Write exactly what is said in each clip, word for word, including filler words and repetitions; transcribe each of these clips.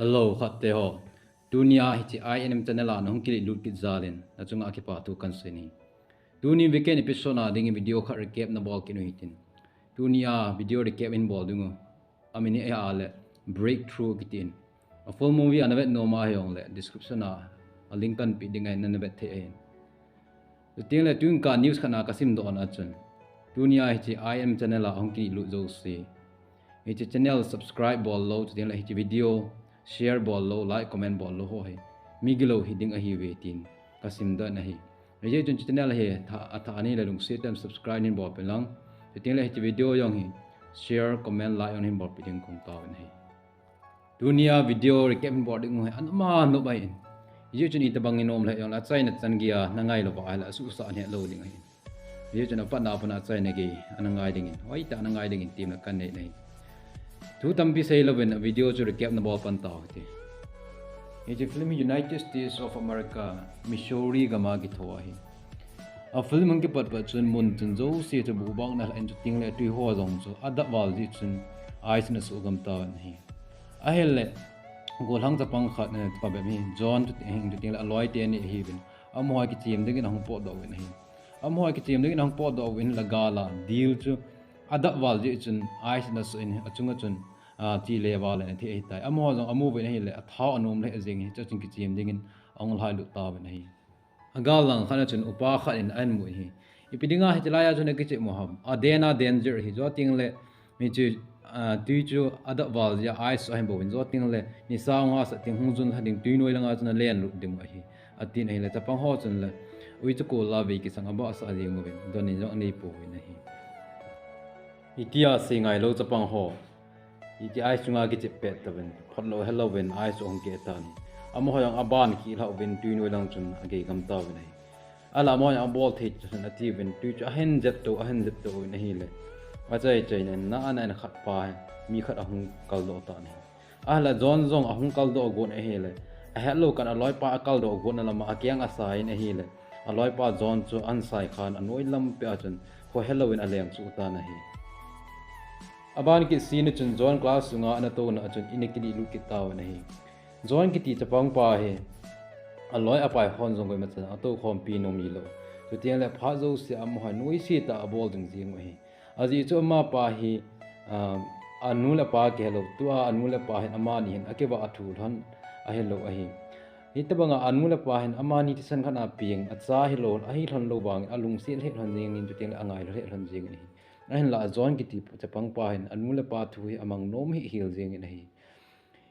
Hello, khat te ho. Tunia hiche I N M channel a nahung kilut kit jal in, nachunga kipa thu kahin sei e. Tuni weekend episode a ding video khat recap nabol kit u hitin. Tunia video recap hin bol ding u. Amin hi ahile Breakthrough kitin. A full movie a navet nom a hijongle description a, a link kahin pe ding ahin, navet thei ahin. Chutengle tuin ka news khat na kasim doh na chun, tunia hiche I M channel a hung kilut jouse, hiche channel subscribe bol lou, chutengle hiche video share bol lou, like, comment bol lou ho hi mi gilou hiding ahiuve tin kasim doh na ahi. Hijeh chun hiche channel hi athah, athah nahi le lungset tah in subscribe nahin bol peh lang. Chutengle hiche video jong hi share, comment, like jong nahin bol peh ding kahung taovin ahi. Tunia video recap hin bol ding u hi, aman nop ahin. Hijeh chun itobang in um le jongle achaina chan geiya nangai lou va ahile asuhsah nahet lou ding ahin. Hijeh chun apatna a pat a achaina gei ana ngai dingin, hoitah a ana ngai dingin temna kahin nei ahi. Thu tampi sei louvin video chu recap nabol pan tau hite. Hiche film hi United States of America, Missouri gam a kitho ahi. A film hung kipat pat chun mun chom jouse chu buhbang na lha in, chutengle tui ho jong chu adap val jeh chun ice in asuh gam tauvin ahi. Ahile, gollhang chapang khat, eh, pa bep hi, John chu, eh, chutengle aloi teni ahiuvin. Amaho kichem dingin ahung potdoh uvin ahi. Amaho kichem dingin ahung potdoh uvin le gal a deal chu adap val jeh chun ice in asuh in, achunga chun, ah, thi le val in athi ahitai. Amaho jong amu uvin ahile, athao anom lheh jeng in, chuchun kichem dingin ahung lhailut tauvin ahi. Agal lang khat a chun upa khat in ahin mu in ahi. Ipi dinga hiche laiya chun akichep u ham? Aden a danger ahi, chutengle hiche, ah, tui chu adap val jeh a ice chu ahin bou in, chutengle nisa hung hahsat teng hung jun lha ding, tui noi langa chun alen lut ding u ahi, atin ahile, chapang ho chun le, ui, chakol a vei kisang abahsah jeng uvin, don in jong anei pouvin ahi. Hitia sei ngai lou chapang ho, hiche ice chunga kichep pet tauvin, phot lou helouvin ice chu ahung keh tan ahi. Amaho jong aban kit lhah uvin tui noi lang chun agei gam tauvin ahi. Ahile amaho jong abol thei chun atiuvin, tui chu ahin jep to, ahin jep to uvin ahile, achai chai in, na ana in khat pa hi mi khat ahung kaldoh tan ahi. Ahile John jong ahung kaldoh got in ahile, ahetlou kah in aloipa akaldoh got na lama akeng asa in ahile, aloipa John chu ahin sai khan anoi lam peh a chun khohelou in aleng suh tan ahi. Aban kit scene a chun John class sunga ana touna a chun in akilut kit tauvin ahi. John kiti chapang pa hi aloi apai hon jong koima chan atoukhompi nom hilou. Chutengle phat jouse a amaho hi noise tah a abol ding jeng u ahi. Ajeh chu amapa hi, ah, anu le apa kihelou, tua anu le apa hin amani hin akivah a thu lhon ahilou ahi. Hitobanga anu le apa hin amani thisan khat a peng, acha hilou, ahi lhon lou vangin alungset lheh lhon jengin, chutengle angailou lheh lhon jengin ahi. Ahinla John kiti chapang pa hin anu le apa thu hi amang nom hih hel jengin ahi.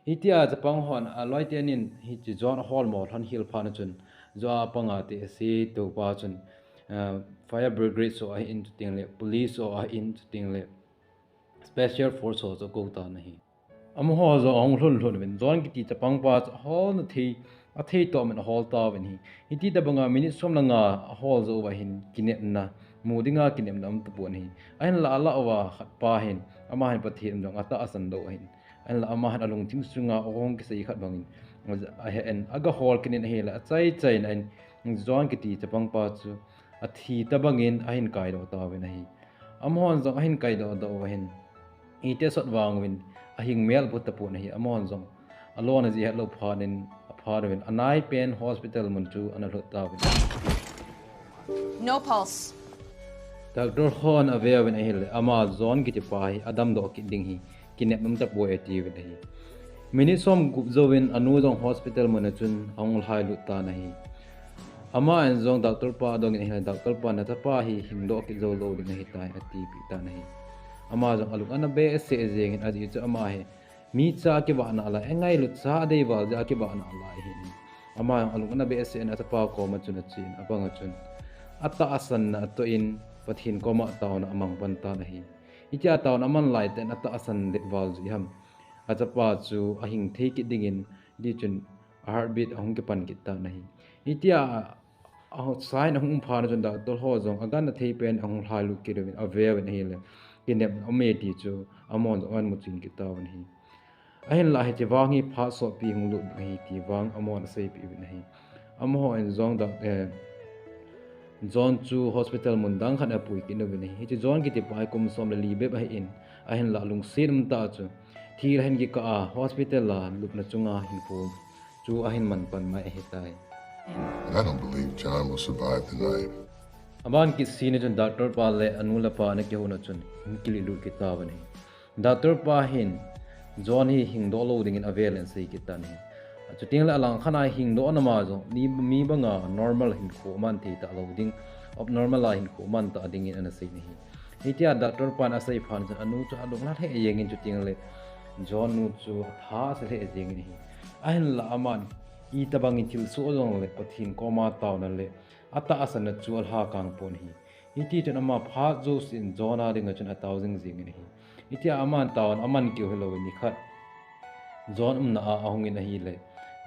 Hitia chapang hon aloi tenin hiche John aholmo lhon hel phat na chun, John apanga te ase topa chun, ah, fire brigade ho ahin, chutengle police ho ahin, chutengle special force ho chu akou tan ahi. Amaho jong ahung lhun lhun uvin, John kiti chapang pa chu aholna thei, athei toh man ahol tauvin ahi. Hiti tobanga minute som le nga ahol jou uva hin kinepna, mu dinga kinepna um tapon ahi. Ahinla alah uva khat pa hin, ama hin Pathen jong atahsan doh ahin. Ahinla ama hin alungthim sunga ahung kisei khat bangin, ahen, agahol kit in ahile, achai chai in ahin, John kiti chapang pa chu athi tobangin ahin kaidoh tauvin ahi. Amahon jong ahin kaidoh doh uva hin, iti asot vang uvin ahing mel put tapon ahi. Amahon jong alona jeh hetlou phat in, aphat uvin anaipen hospital mun chu ana lhut tauvin. No pulse. Doctor hon ave uvin ahile, ama John kiti pa hi adamdoh kit ding ahi, kinep um tapoi atiuvin ahi. Minute som gup jouvin anu jong hospital mun a chun ahung lhailut tan ahi. Aman jong doctor pa adongin ahile, doctor pan, nachapa hi hingdoh kit jou lou ding ahitai, atipeh tan ahi. Ama jong alung ana behseh jengin, ajeh chu ama hi micha akivah nalai, angailut cha adei val jeh a akivah nalai ahin. Ama jong alung ana behseh in achapa koma chun achen, abanga chun atahsanna atoh in Pathen koma taona amang pan tan ahi. Hitia taona aman laitah in atahsan det val jeh ham, achapa chu ahing thei kit dingin, hiti chun a heartbeat ahung kipan kit tan ahi. Hitia a sign ahung um phat na chun doctor ho jong agangthei pen ahung lhailut kit uvin, ave uvin ahile, kinepna aume ti chu amahon jong ahin muchen kit tauvin ahi. Ahinla hiche vang hi phat sotpi hung lut ding ahi ti vang amahon aseipeh uvin ahi. Amahon jong doc-, eh, John chu hospital mun dang khat a apui kit uvin ahi. Hiche John kiti pa hi kum som le li bep ahin, ahinla lungset umtah chu thil ahin kikah a hospital a lupna chunga hinkho chu ahin man pan mai ahitai. And I don't believe John will survive the night. Aban kit sina chun doctor pa le anu le apa ana kihouna chun hin kilih lut kit tauvin ahi. Doctor pa hin John hi hingdoh lou dingin avel in asei kit tan ahi. Chuteng le alangkhat a hingdoh na ma jong mi, mi banga normal hinkho aman thei talou ding, abnormal a hinkho aman ta dingin ana sei in ahi. Hitia doctor pan asei phat chun anu chu alung lat lheh jengin chuteng le John nu chu atha asa lheh jengin ahi. Ahinla aman itobangin thilsoh jong le Pathen koma taona le atahsanna chu alha kang pon ahi. Hiti chun ama phat jousen John a dinga chun atao jing jengin ahi. Hitia aman taona aman keu hilouvin nikhat John umna a ahungin ahile,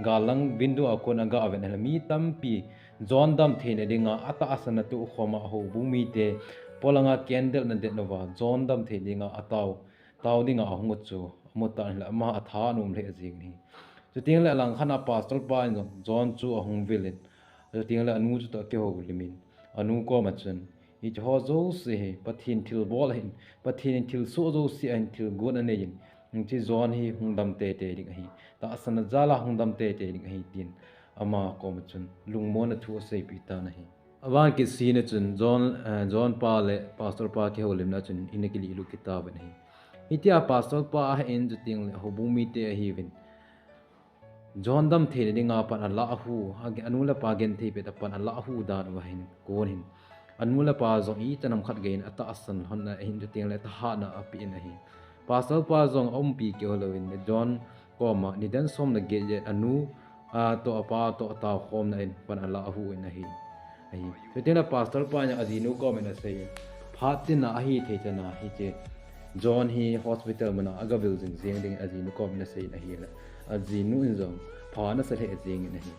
gal lang window a kon aga ven ahile mi tampi John damtheina dinga atahsanna tohkhoma houbung mite polanga candle ana det uva John damthei dinga atao, tao dinga ahung u chu amu tan ahile ama atha anom lheh jengin ahi. Chuteng le alangkhat a pastor pa in jong John chu ahung vil in, chuteng le anu chu toh akihoulim in, anu koma chun, hiche ho jouse hi Pathen thilbol ahin, Pathen in thilsoh jouse ahin thilgon anei in, hiche John hi hung dam teitei ding ahi, tahsanna jal a hung dam teitei ding ahi tin ama koma chun lungmonna thu aseipeh tan ahi. Aban kit sina chun John, eh, John pa le pastor pa kihoulimna chun in akilih lut kit tauvin ahi. Hitia pastor pa ahin chuteng le houbung mite ahiuvin John damtheina dinga pan alah hu, anu le apa genthei pet a pan alah hu dan uva hin kon hin anu le apa jong ichan ham khat geiyin atahsan lhonna ahin chuteng le athahatna apeh in ahi. Pastor pa jong aumpi keu hilouvin John koma nidan som le get jet anu, a, toh apa toh ataokhomna in pan alah hu in ahi. Ahi. Chuteng le pastor pa in ajinu komin asei in, phat tina ahithei chana hiche John hi hospital muna aga vil jing jeng dingin ajinu komin asei in ahile, ajinu in jong pha ana sa lheh jengin ahi.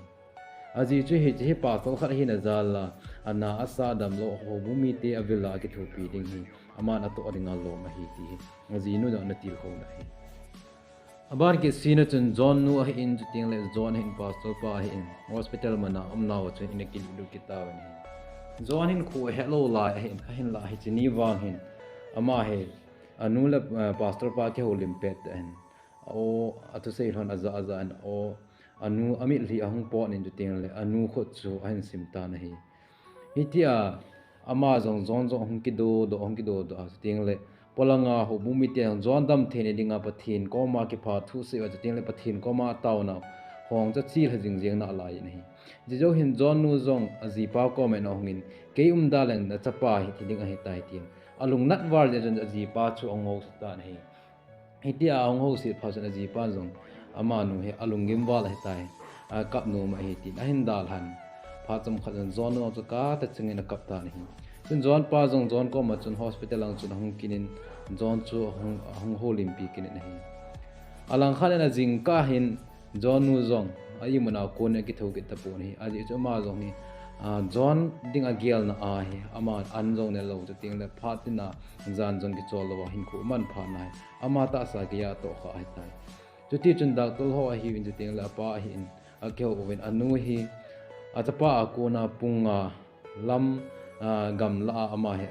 Aji chu hiche hi pastor khat ahina jal a, ana asa damlou houbung mite avil a akithopi ding hi aman atoh dinga lom ahi ti hi ajinu jong ana tilkhouna ahi. Aban kit sina chun John nu ahin chuteng le John ahin pastor pa ahin hospital muna umnauva chun in akilih lut kit tauvin ahi. John hinkho ahetlou lai ahin, ahinla hiche ni vang hin ama hi anu le, eh, pastor pa kihoulim pet ahin, o, athusei lhon aja aja in, o, anu amitlhi ahung pot in chuteng le anu khut chu ahin sim tan ahi. Hitia ama jong John jong ahung kidodoh, ahung kidodoh a chuteng le polanga houbung mite jong John damtheina dinga Pathen koma kipha thu asei uva chuteng le Pathen koma taona hong cha chil ha jing jeng nalai in ahi. Hijou hin John nu jong ajipa komin ahungin, kei umda leng nachapa hi thi ding ahitai tin alungnat val jeh chun ajipa chu ahung houset tan ahi. Hitia ahung houset phat chun ajipan jong amanu hi alunggim val ahitai, akap nom ahi tin ahin dalhan. Phat chomkhat chun John nu chu kata chingin akap tan ahi. Chun John pa jong John koma chun hospital lang chun ahung kit in John chu ahung, ahung houlimpi kit in ahi. Alangkhat in ajingkah hin John nu jong a imuna kon in akithou kit tapon ahi. Ajeh chu ama jong hi, a, John dinga gelna ahi, aman an jong nelou chuteng le phat tina jan jong kichol louva hinkho aman phat na hi ama tahsa geiya atohkha ahitai. Chutichun doctor ho ahiuvin chuteng le apa ahin akihou uvin anu hi achapa a kona pung nga lam, a, gamlah a ama hi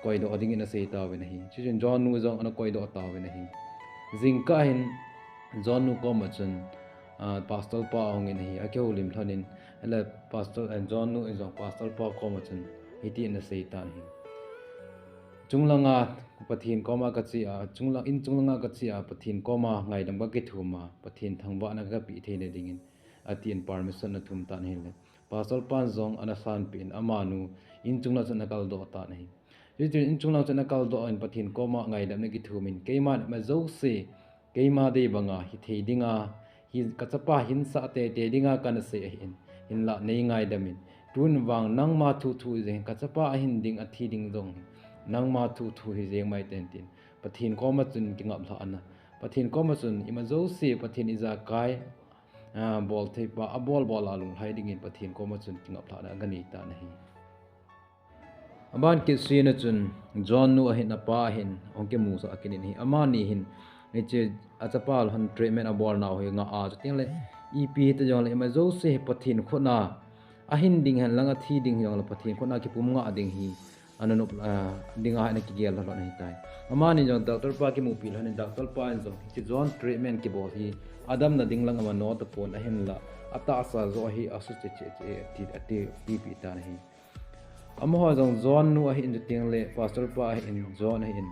koidoh dingin asei tauvin ahi. Chuchun John nu jong ana koidoh tauvin ahi. Jingkah hin John nu koma chun, a, pastor pa ahungin ahi, akihoulim lhonin, ahile pastor, eh, John nu in jong pastor pa koma chun hitin asei tan ahi. Chunglanga Pathen koma kache a, chunglang, in chunglanga kache a, Pathen koma ngaidam kakithum a, Pathen thangvahna kapeh theina dingin, atin permission athum tan ahile, pastor pan jong ana sanpeh in amanu in chunglanga chun ana kaldoh tan ahi. Hichun in chunglanga chun ana kaldoh in Pathen koma ngaidam ana kithumin, keiman ima jouse keima dei banga hithei dinga, hi kachapa hinsah teitei dinga kana sei ahin, hinlah nei ngaidamin, tun vang nangma thuthu hijeng, kachapa ahin ding athi ding jong hi nangma thuthu hijeng maiten tin Pathen koma chun kingaplhahna, Pathen koma chun ima jouse Pathen ijakai, a, boltheipa abolbol a lunglhai dingin Pathen koma chun kingaplhahna aga nei tan ahi. Aban kit sina chun John nu ahin apa ahin ahung kimusah kit in ahi. Amani hin hiche achapa lhon treatment abolnau hi ngah a, chuteng le ipi hita jongle ima jouse hi Pathen khut a ahin ding henlang athi ding hijongle Pathen khut a kipum ngah ding hi ananop, ah, dinga ana kigel lhon ahitai. Amani jong doctor pa kimupi lhon in, doctor pa in jong hiche John treatment kibol hi adamna ding lang amano tapon ahinla atahsa joh hi asuh che che che ati, ati, atipi tan ahi. Amaho jong John nu ahin, chutengle pastor pa ahin, John ahin,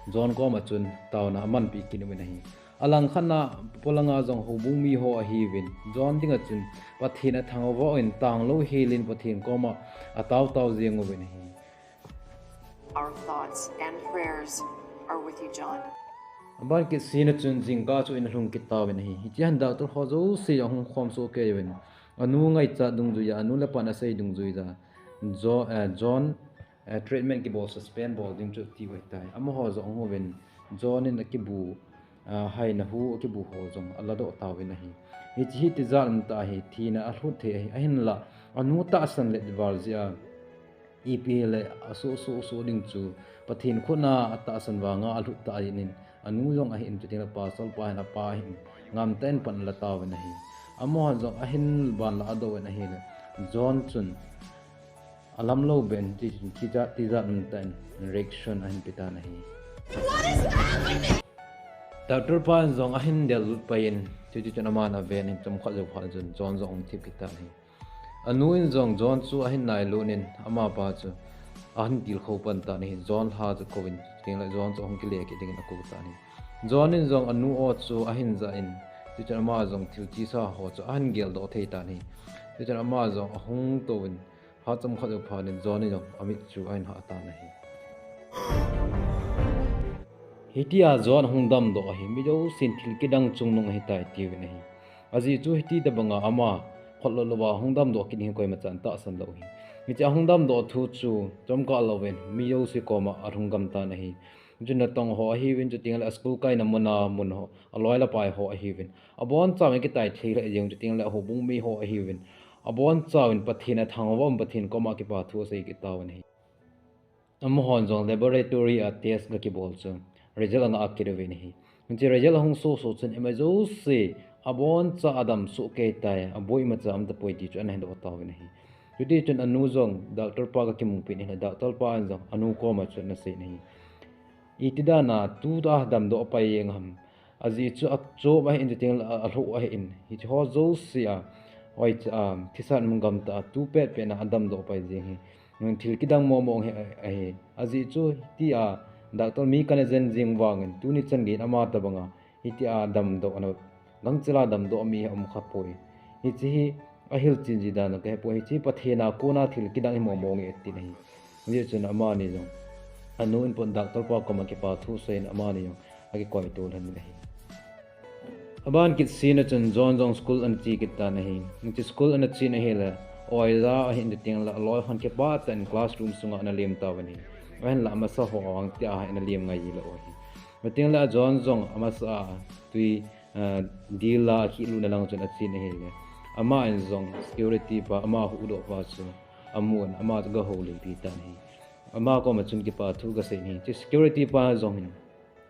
John koma chun taona amanpi kit uvin ahi. Alangkhat na polanga jong houbung miho ahiuvin, John dinga chun Pathen athangvah uvin, tanglou helin Pathen koma ataotao jeng uvin ahi. Our thoughts and prayers are with you, John. Aban kit sina chun jingkah chu in alhung kit tauvin ahi. Hitia hin doctor ho jouse ahung khom sohkei uvin, anu ngaichat dungjuiya, anu le apan asei dungjuiya, Jo-, eh, John, eh, treatment kibol, suspend bol ding chu atiuve tai. Amaho jong ahung uvin, John in akibu, ah, haina hu akibu ho jong aladoh tauvin ahi. Hiche hi tijat umtah ahi, thina alhut thei ahi, ahinla anu tahsan let val jeh a ipi hile asuh suh suh ding chu Pathen khutna atahsan vanga alhut tah ahin, anu jong ahin, chutengle pastor pa hin, apa ahin, ngamtah in pan ala tauvin ahi. Amaho jong ahin ban la adoh uvin ahile, John chun alamlou ben, ti, tijat, tijat umtah in reaction ahin pe tan ahi. Doctor pa in jong ahin dellut pai in, chuti chun aman aven in, chomkhat jou phat chun John jong ahung thip kit tan ahi. Anu in jong John chu ahin nailut in, amapa chu ahin tilkhou pan tan ahi. John lha chu kouvin, chutengle John chu ahung kile kit dingin akou tan ahi. John in jong anu o chu ahin jah in, chuti chun ama jong thil chesa ho chu ahin geldoh thei tan ahi. Chuti chun ama jong ahung touvin, phat chomkhat jou phat in John in jong amit chu ahin hah tan ahi. Hitia John ahung damdoh ahi, mi jousen thil kidang chungnung ahitai tiuvin ahi. Ajeh chu hiti tobanga ama khollou louva ahung damdoh kit hi koimachan atahsan lou ahi. Hiche ahung damdoh thu chu chomkhat louvin mi jouse koma alhung gam tan ahi. Chun natong ho ahiuvin, chutengle aschool kaina muna mun ho, aloi le apai ho ahiuvin, abonchauvin akitai thei lheh jeng, chutengle ahoubung mi ho ahiuvin, abonchauvin Pathen athangvah un, Pathen koma kipa thu asei kit tauvin ahi. Amahon jong laboratory a test ga kibol chu result angah kit uvin ahi. Hiche result ahung soso chun ima jouse aboncha adam sohkei tai, aboi imacha umtapoi ti chu ana hedoh tauvin ahi. Chuti chun anu jong doctor pa ga kimupi in ahile, doctor pa in jong anu koma chun ana sei in ahi. Iti dana tua damdoh pai jeng ham? Ajeh chu achop ahin, chutengle alhoh ahin, hiche ho jouse a, oicha a thisan mun gamtah a tu petpet na adamdoh pai jeng hi thil kidang momo hi ahi. Ajeh chu hitia doctor mi kana jen jeng vangin tuni chan geiyin ama tobanga hitia damdoh ana, gangchela damdoh mi hi aum khapoi. Hiche hi ahilchen ji dan kahepoi, hiche Pathen a kona thil kidang hi momo nge atin ahi. Hijeh chun amani jong anu in pon doctor pa koma kipa thu aseiyin amani jong akikoito lhonin ahi. Aban kit sina chun John jong school ana che kit tan ahi. Hiche school ana chen ahile, oja ahin, chutengle aloi hon kipah tah in classroom sunga ana lem tauvin ahi. Ahinla amasa ho vang tia hi ana lem ngai jilou ahi. Chutengle a John jong amasa a tui, ah, dila akilutna lang chun achen ahile, aman jong security pa ama huhdoh pa chu amun, ama chu aga houlimpi tan ahi. Ama koma chun kipa thu aga seiyin ahi. Hiche security pa jong hin,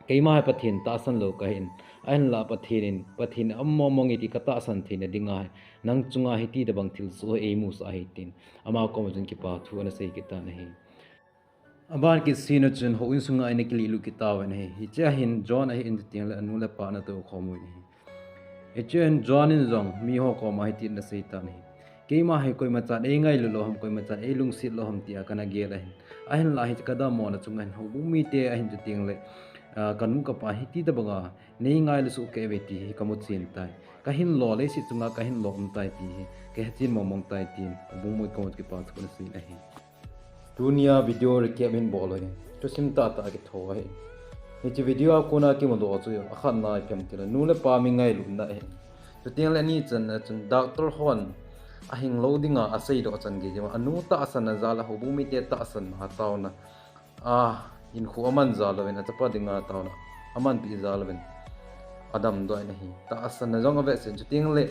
keima hi Pathen tahsan lou kahin, ahinla Pathen in, Pathen in aum mong mong e ti katahsan theina dinga hi nang chunga hiti tobang thilsoh hi eimusah ahi tin, ama koma chun kipa thu ana sei kit tan ahi. Aban kit sina chun houin sunga ana kilehlut kit tauvin ahi. Hichea hin John ahin, chutengle anu le apa ana toukhom uvin ahi. Hichea hin John in jong miho koma hitin ana sei tan ahi. Keima hi koimachan eingailut lou ham, koimachan eilungset lou ham tia kana gel ahin. Ahinla hiche kadammona chunga hin houbung mite ahin, chutengle, ah, kanu kapa hiti tobanga neingailu sohkei uve ti hi kamuchen tai. Kahin lo, leiset chunga kahin lo um tai ti hi kahechen mong mong tai tin houbung mite koma kipa thu ana seiyin ahi. Tunia video recap hin bol u ahi. Thusim tahtah kitho ahi. Hiche video a kona kimudoh chu akhatna ipi ham itile, nu le pa mi ngailutna ahi. Chutengle anichanna chun doctor hon ahinglou dinga aseidoh chan gei jeh a, anu tahsanna jal a houbung mite tahsanna, taona, a, hinkho aman jal uvin, achapa dinga taona amanpi jal uvin adamdoh in ahi. Tahsanna jong avetsah in, chutengle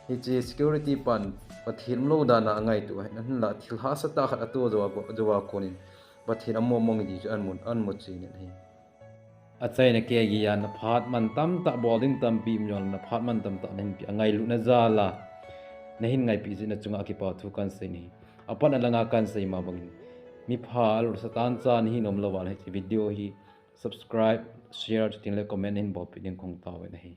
hiche security pan Pathen umlou dana angaito ahin, ahinla thil hahsatah khat ato jouva, jouva konin Pathen aum mong mong e ti chu amu, amuchen in ahi. Achaina kei geiya naphat man tamtah, bol ding tampi um jongle naphat man tamtah nahinpeh a, ngailutna jal a nahin ngaipi jeh in nachunga kipa thu kahin seiyin ahi. Apat a langa kahin sei ma bangin, mipha alolsa tan cha nahi nom lou a le hiche video hi subscribe, share chutengle comment nahin bolpeh ding kahung taovin ahi.